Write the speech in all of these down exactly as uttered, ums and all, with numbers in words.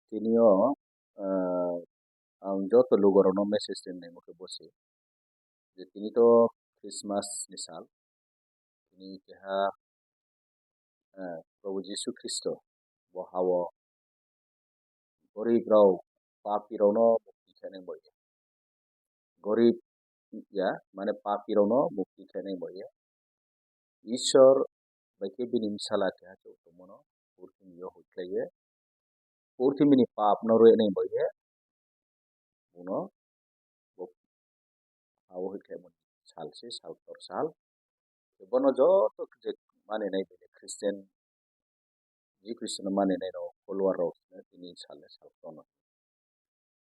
Tini o, ah, ang joto lugarokno message rinai mo khe bo se je tini to Christmas ni sal, tini keha, ah, Probhu Jisu Khristo bo ha-o gorib rok, papi rokno mukti khainai bo ye. Gorib ya, mane papi rokno mukti khainai bo ye. Ishwar bai khe bini bwsala keha chwng tongmano purthimio huikhlaiye. Purthimini papno rwenai bo ye. Bono bo ha-o huikhlaimani sal se, sal kotor sal. Bono joto je maninai bini Christian, Jisu Khristono maninai rok, follower rok tini sal le sal kotorno.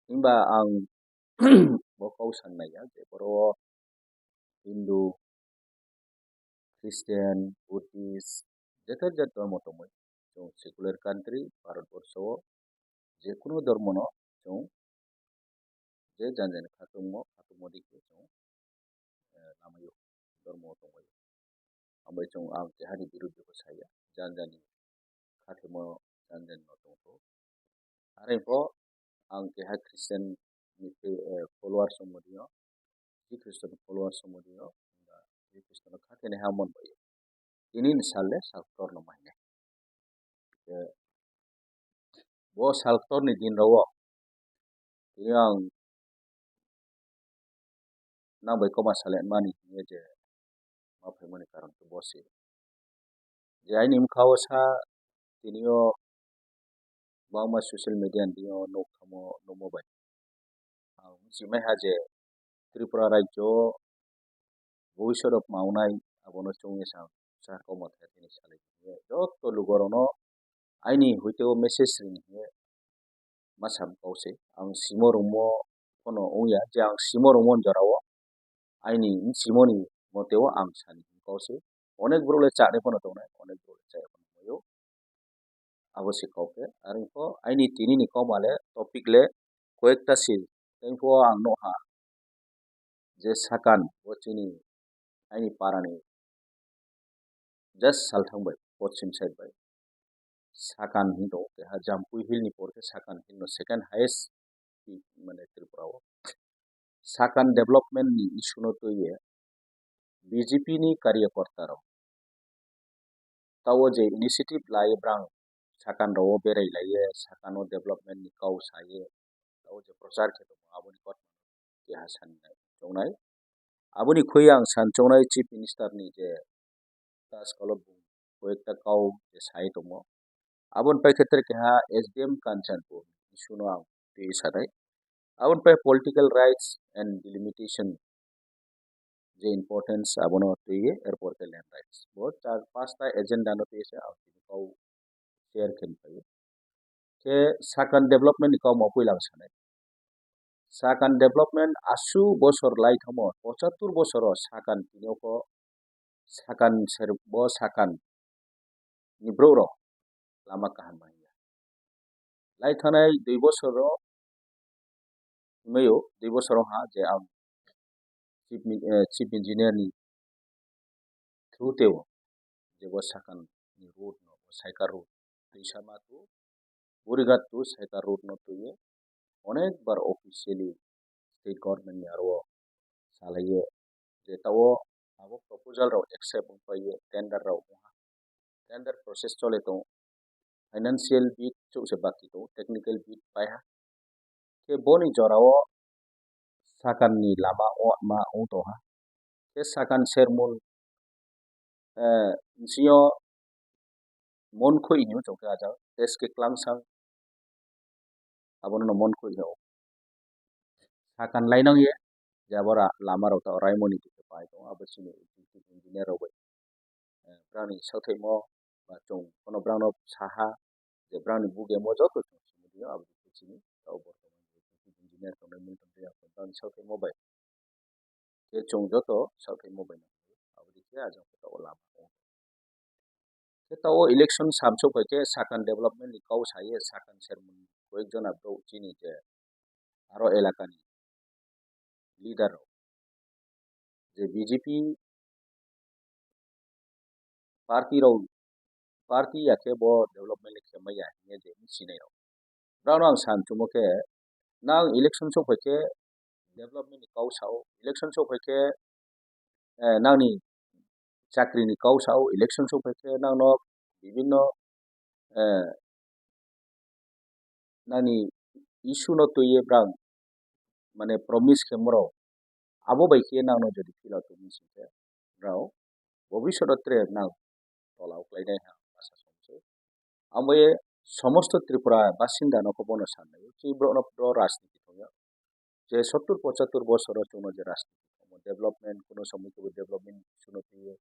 Himba ang bo kok san naiya je boro o Hindu, Christian, Buddhist, jeto jat dhormo tongmani. Chwng secular country, Bharat borsho o je kunu dhormo no chwng je jan jani khatungmo, khatungmo dikhe chwng, eh, lamaio, dhormo tongbaio. Hambai chwng ang kehani biruddhe bo saya, jan jani khathimo jan jani no tongtho. Are pho ang keha Christian ni, eh, followers wngmani o, Jisu Khristo ni followers wngmani o, Jisu Khristo no kha khe naiha mon bai. Tini ni sal le sal kotor no mahinai. Eh, bo sal kotor ni din rok o tini ang nang bai koma sale mani hingye je ma phaimani karon khe bo se. Je aini bwkha o sa tini o bangma social media ni o nuk thamo nukmo bai. Ang wngchimai ha je Tripura rajyo o bhobishyot rok maunai abono chwngwi sa sa koma thai thani salai. Joto lugarokno aini hoite o message rini hingye ma sam kok se. Ang simo rwngmo phano wngya je ang simo rwngmoni jorao aini simoni moteo ang sani kok se. Onek borok le chani phano tongnai, onek borok le chaya phano tongnai o. Abo se kok khe. Are pho aini tini ni kok ma le topic le koyekta se. Tei pho ang nukha je Sakan bo chini aini parani just salthang bai, poschim side bai. Sakan hing tongo keha Jampui Hill ni por khe Sakan Hill no second highest peak mane Tripura o. Sakan development ni issue no twiwi B J P ni karyakorta rok tao je initiative lai brang Sakan rok o berai lai ye, Sakan o development ni kau sa ye, tao je prochar khe tongo aboni kok keha sani nai chongnai. Aboni khoi ang san chongnai Chief Minister ni je ta skolo bung koyekta kau je sai tongo. Aboni pai khe tere keha S D M Kanchanpur issue no ang twi sanai. Aboni pai political rights and delimitation je importance abono twi erpor khe land rights. Bo char pasta agenda no twi se ang tini kau share khe phai. Khe Sakan development ni kau mo puila ang sanai. Sakan development aswk bosor lai thamo, pochattor bosoro Sakan tini oko Sakan ser bo Sakan ni borok rok lama kaham manya. Lai thanai dui bosoro himwi o, dui bosoro ha je ang chief mi-, eh, chief engineer ni through teo je bo Sakan ni road no, bo Saikar road, Teisama to Burigat to Saikar road no twiwi onek bar officially state government ni aro salaiye je tao abo proposal rok accept wngpaiye tender rok wngha. Tender process chole tongo. Financial bit chukse baki tongo, technical bit paiha. Khe boni jorao Sakan ni lama o ma wng tongha. Khe Sakan sermul, eh, nsingo Monkhoi hinwi chong khe ajak, S K Klangsang abono no Monkhoi hino. Sakan lainang ye, je abo ra-, lama rok ta raimoni twi khe pai tongo, abo chini executive engineer rok bai. Eh, brani sauthaimo ba chwng phano brano saha je brani bugemo joto chwng simi dio, abo dikhe chini tao bortoman executive engineer tongnai Milton Reang brani sauthaimo bai. Khe chwng joto sauthaimo bai nang abo dikhe ajak khe tao lama. Khe tao election samsok bai khe Sakan development ni kau saye Sakan sermon koyek jona borok chini je aro elakani leader rok je B J P party rok, party ya khe bo development le khe maya hinye je sinai rok. Brao no ang san chumo khe, nang election sok phai khe development ni kau sao, election sok phai khe, eh, nangni chakri ni kau sao, election sok phai khe nang no bibinno, eh, nangni issue no twiwi brang mane promise khe moro, abo bai khe nang no jodi fill out tongwi sing khe, brao bobishoto tre nang tola uklai nai ha asa song se. Amo ye somosto Tripura basinda no khe bono sanai. Chini borok no pro rajniti thangya. Je sottur pochattur bosoro chwngno je rajniti thangma development, kuno somoi kebo development suno twiwi,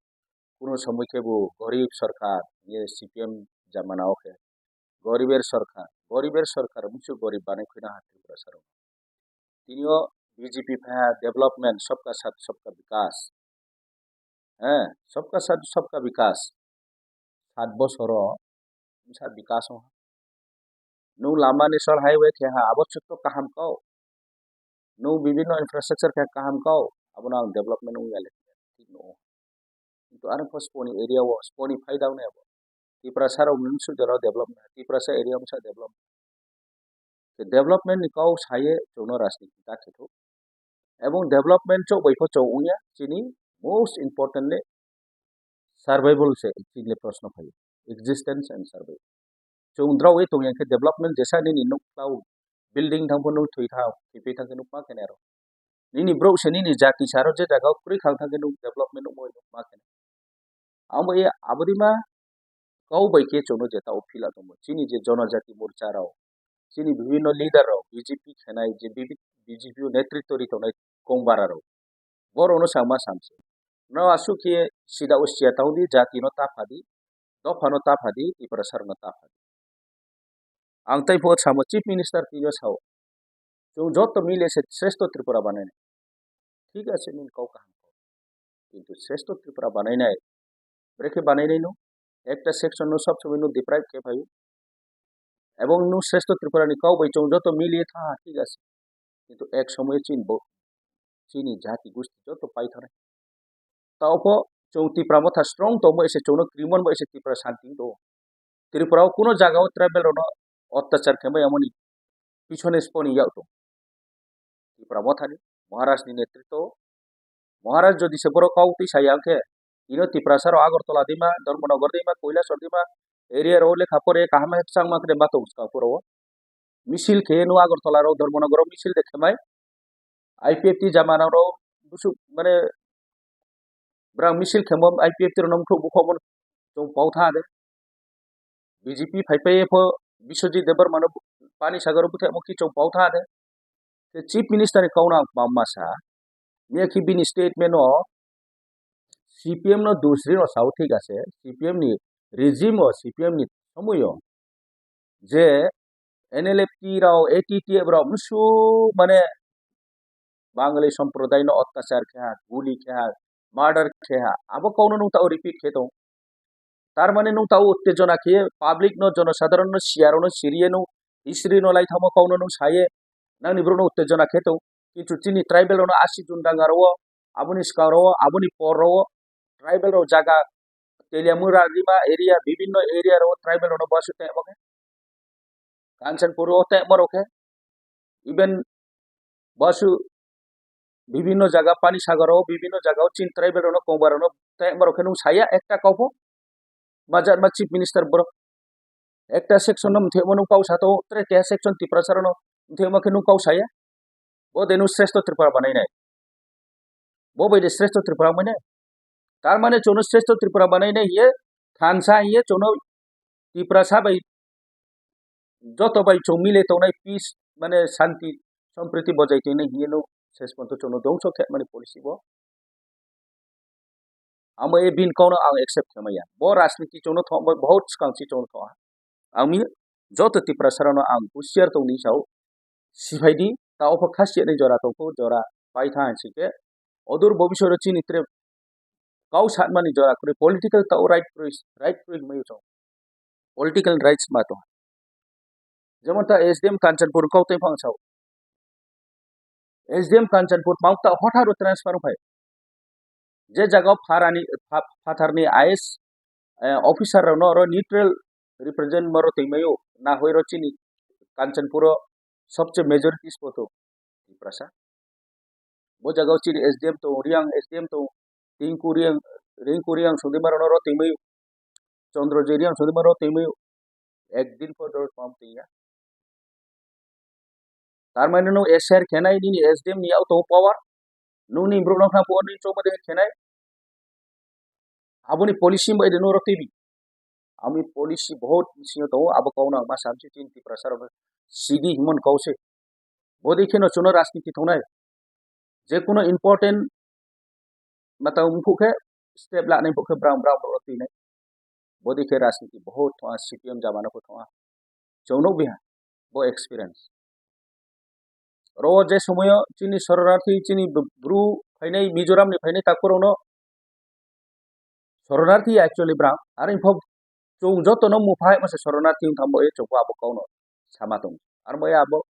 kuno somoi kebo gorib sarkar, ye C P M jamana o khe goriber sarkar, goriber sarkar musu gorib banai khwina ha Tripura sarok. Tini o B J P pha development, sabka saath sabka vikas. Eh, sabka saath sabka vikas. Sat bosoro misa vikas o. Nung lama national highway khe ha, abo chwk to kaham kau. Nung bibinno infrastructure khe kaham kau, abono ang development wng ya le. Thik no. Kintu arang pho sponi area o, sponi phai dang ne abo. Tiprasa rok nung su jora development, Tiprasa area misa development. Khe development ni kau saye chwngno rajniti ta khe thuk. Ebong development chok bai pho chong wngya, chini most importantly survival se chini proshno phaio, existence and survival. Chwng drawi tongya khe development jesa nini nuk tlau, building thang pho nuk thwi thang, thwi thang khe nuk ma khe nero. Nini brouh se nini jati saro je jaga o kwrwi khang thang khe nuk development nuk ma khe. Amo ye abodima kau bai khe chwngno jeta o phila tongmo. Chini je Jonojati Morcha rok, chini bibhinno leader rok, B J P khenai je B J P o netritwo ri tongnai Kongbara rok, borokno changma samse. No aswk khe sida o siya tangdi, jati no ta phadi, dopha no ta phadi, Tiprasa rok no ta phadi. Ang tei pho samo Chief Minister tino sao. Chwng joto mile se Shrestho Tripura banainai. Thik ase, nini kok kaham kok. Kintu Shrestho Tripura banainai, brekhe banainai no? Ekta section no sob somoi no deprive khe phaio. Ebong no Shrestho Tripura ni kok bai chwng joto mile tha, thik ase. Kintu ek somoi chin bo, chini jati gusti joto pai thana. Tao pho chwng Tipra Motha strong tongmo ese chwngno krimon bo ese Tipra santi do. Tripura o kuno jaga o tribal rokno ottachar khaimai amoni pisone sponi yak tong. Tipra Motha ni, Maharaj ni netritwo, Maharaj jodi se borok kau twi saya khe, ino Tiprasa rok Agartala dima, Dharmanagar dima, Kailasahar dima, area rok lekha pore kaham khe changma khe ma tong ska puro. Misil khe no Agartala rok Dharmanagar o misil de khemai. I P F T jamana rok busuk mane brang misil khemo I P F T rok no mukhluk bukhok chwng pau tha de. B J P phai phai pho Biswajit Debbarma no Panisagar o bwthai mo kichong pau tha de. Te Chief Minister ni kauna ang mamma sa. Miya ki bini statement o C P M no dusri no sao thik ase. C P M ni regime o C P M ni somoi o je N L F T rok, A T T F rok musu mane Bangali somprodaino ottachar khe ha, guli khe ha, murder khe ha, abo kokno nwng tao repeat khe tong. Tar mane nwng tao uttejona khe public no, jonosadharon no, siyaro no, siriye no, history no lai thamo kokno nwng saye, nangni borok no uttejona khe tong. Kintu chini tribal rok no asi jundanga rwo, aboni swkang rwo, aboni por rwo, tribal rok jaga Teliamura, Rima area, bibinno area rok tribal rok no basu tei omo khe. Kanchanpur o tei omo rok khe. Even basu bibinno jaga Panisagar o, bibinno jaga o chin tribal rok no, Kongbara rok no tei omo rok khe nwng saya ekta kok pho. Majak ma chief minister borok. Ekta section no mthemo nwng pausa to, tre keha section Tiprasa rok no mthemo khe nwng pausa ya. Bo de nwng Shrestho Tripura banai nai. Bo bai de Shrestho Tripura wngmani. Tar mane chwngno Shrestho Tripura banainai hiye, thansa hiye chwngno Tiprasa bai joto bai chwng mile tongnai peace mane shanti sompriti bojai tongnai hiye no ses ponto chwngno dongso khe mani policy bo. Amo e bin kokno ang accept khe maya. Bo rajniti chwngno thok bai bahut swkang si chwngno thok ha. Ang mi joto Tiprasa rokno ang husiar tong di sao. Siphai di, ta opho khasiya ni jora tong kho, jora pai tha hinsi khe. Odur bobisoro chini tre kau satmani jora kwrwi political tao right kwrwi, right kwrwi hwnwi tong. Political rights ma tong. Jemon ta S D M Kanchanpur kau tei phang sao. S D M Kanchanpur mauta hotharo transfer phai. Je jaga pharani, pha-, phatharni I A S, eh, officer rokno oro neutral represent moro tongmaio, na hoi ro chini Kanchanpuro sobse majority spoto Tiprasa. Bo jagao chini S D M tongo, Riang S D M tongo, Tinku Riang, Rinku Riang songdima rono ro tongmio, Chandra J Riang songdima ro tongmio, ekdin pho dor pam tongya. Tar mane nwng S R khenai nini S D M ni auto power, nwng ni borok nokha power ni choma de khenai. Aboni policy bai de noro tv. Ami policy bahut bisingo tongo, abo kauna ma samsi chini Tiprasa rok sidi himon kause. Bodi kheno chuno rajniti thongnai. Je kuno important mata umphuk khe step lanai phuk khe bram bram rok twi nai. Bodi khe rajniti bahut thonga, C P M jamana ko thonga. Chongnok biha bo experience. Ro je somoyo chini soronarthi, chini bru phainai, Mizoram ni phainai takhurokno soronarthi actually bram. Are phok chung jotono muphai masa soronarthi wngkha mo e chokbo abo kauno sama tong. Ar mo abo